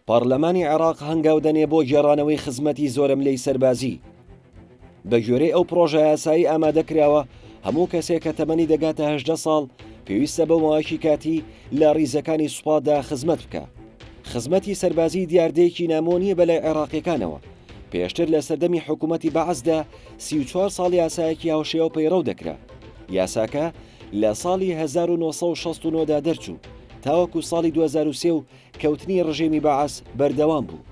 پەڕلەمانی عێراق هەنگاو دەنێ بۆ گێڕانەوەی خزمەتی زۆرەملێی سەربازی. بە گوێرەی ئەو پڕۆژە یاسایی ئامادە کراوە، هەموو کەسێک کە تەمەنی دەگاتە 18 ساڵ پێویستە بۆ ماوەیەکی کاتی لە ڕیزەکانی سوپادا خزمەت بکا. خزمەتی سەربازی دیاردەیەکی نامۆ نییە بەلای عێراقییەکانەوە. پێشتر لە سەردەمی حکوومەتی بەعسدا 34 ساڵ یاسایەکی هاوشێوە پەیڕەو دەکرا. یاساکە لە ساڵی 1969 دا دەرچوو تاوەکو ساڵی 2003 و کەوتنی ڕژێمی بەعس بەردەوام بوو.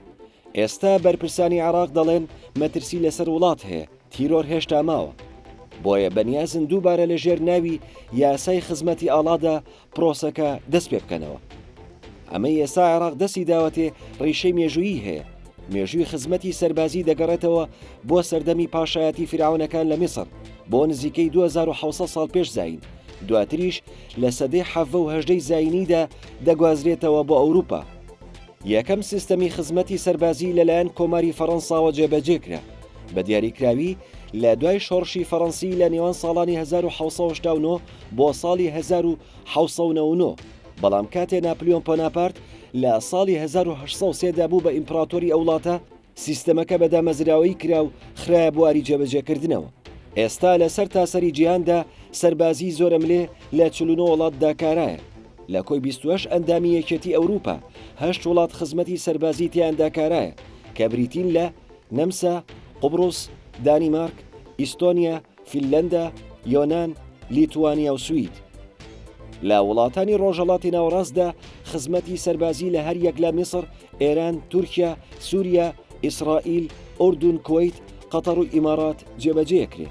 ئێستا بەرپرسانی عێراق دەڵێن مەترسی لەسەر وڵات هەیە، تیرۆر هێشتا ماوە. بۆیە بەنیازن دووبارە لەژێر ناوی یاسای خزمەتی ئاڵادا پرۆسەکە دەست پێ بکەنەوە. ئەمەی ئێستا عێراق دەستی داوەتێ ڕیشەی مێژوویی هەیە. مێژووی خزمەتی سەربازی دەگەڕێتەوە بۆ سەردەمی پاشایەتی فیرعەونەکان لە میسڕ بۆ نزیکەی 2700 ساڵ پێش زایین، دواتریش لە سەدەی حەڤە و هەژدەی زایینیدا دەگوازرێتەوە بۆ ئەوروپا. یەکەم سیستەمی خزمەتی سەربازی لەلایەن کۆماری فەڕەنساوە جێبەجێکرا، بە دیاریکراوی لە دوای شۆڕشی فەڕەنسی لە نێوان ساڵانی 1789 بۆ ساڵی 1799، بەڵام کاتێ ناپلیۆن پۆناپارت لە ساڵی 1803 دا بوو بە ئیمپڕاتۆری ئەو وڵاتە، سیستەمەکە بە دامەزراوەیی کرا و خرایە بواری جێبەجێکردنەوە. ئێستا لە سەرتاسەری جیهاندا سەربازیی زۆرەملێ لە 49 وڵاتدا کارایە. لە کۆی 28 ئەندامی یەکێتی ئەوروپا، هەشت وڵات خزمەتی سەربازی تیایاندا کارایە، کە بریتین لە، نەمسا، قوبڕس، دانیمارک، ئیستۆنیا، فینلەندا، یۆنان، لیتوانیا و سوید. لە وڵاتانی ڕۆژهەڵاتی ناوەڕاستدا خزمەتی سەربازی لە هەر یەک لە میسڕ، ئێران، تورکیا، سوریا، ئیسرائیل، ئوردون، کوەیت، قەتەڕ و ئیمارات جێبەجێکرێ.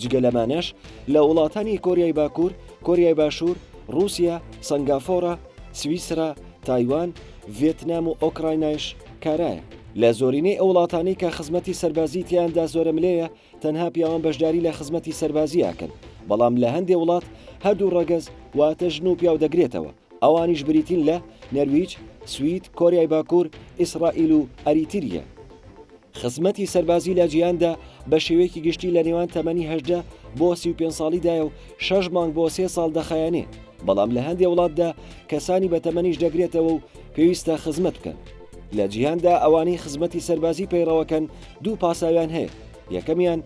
جگە لەمانەش لە وڵاتانی کۆریای باکوور، کۆریای باشوور، ڕووسیا، سەنگافۆرە، سویسرا، تایوان، ڤێتنام و ئۆکراینایش کارایە. لە زۆرینەی ئەو وڵاتانەی کە خزمەتی سەربازی تیایاندا زۆرەملێیە، تەنها پیاوان بەشداری لە خزمەتی سەربازی ئەکەن، بەڵام لە هەندێ وڵات هەردوو ڕەگەز واتە ژن و پیاو دەگرێتەوە، ئەوانیش بریتین لە، نەرویج، سوید، کۆریای باکوور، ئیسرائیل و ئەریتریا. خزمەتی سەربازی لە جیهاندا بە شێوەیەکی گشتی لە نێوان تەمەنی 18 بۆ 35 ساڵیدایە و شەش مانگ بۆ سێ ساڵ دەخایەنێ، بەڵام لە هەندێ وڵاتدا کەسانی بە تەمەنیش دەگرێتەوە و پێویستە خزمەت بکەن. لە جیهاندا ئەوانەی خزمەتی سەربازی پەیڕەوەکەن دوو پاساویان هەیە، یەکەمیان،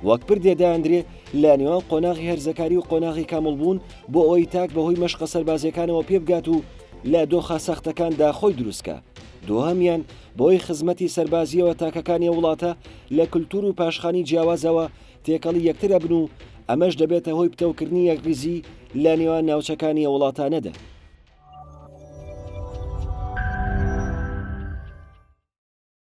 وەک پردێ دایاندرێ لە نێوان قۆناغی هەرزەکاری و قۆناغی کامڵبوون بۆ ئەوەی تاک بەهۆی مەشقە سەربازیەکانەوە پێبگات و لە دۆخە سەختەکاندا خۆی دروستکا. دووهەمیان، بەهۆی خزمەتی سەربازیەوە تاکەکانی ئەو وڵاتە لە کلتور و پاشخانی جیاوازەوە تێکەڵی یەکتر ئەبن و ئەمەش دەبێتە هۆی پتەوکردنی یەکڕیزی لە نێوان ناوچەکانی ئەو وڵاتانەدا.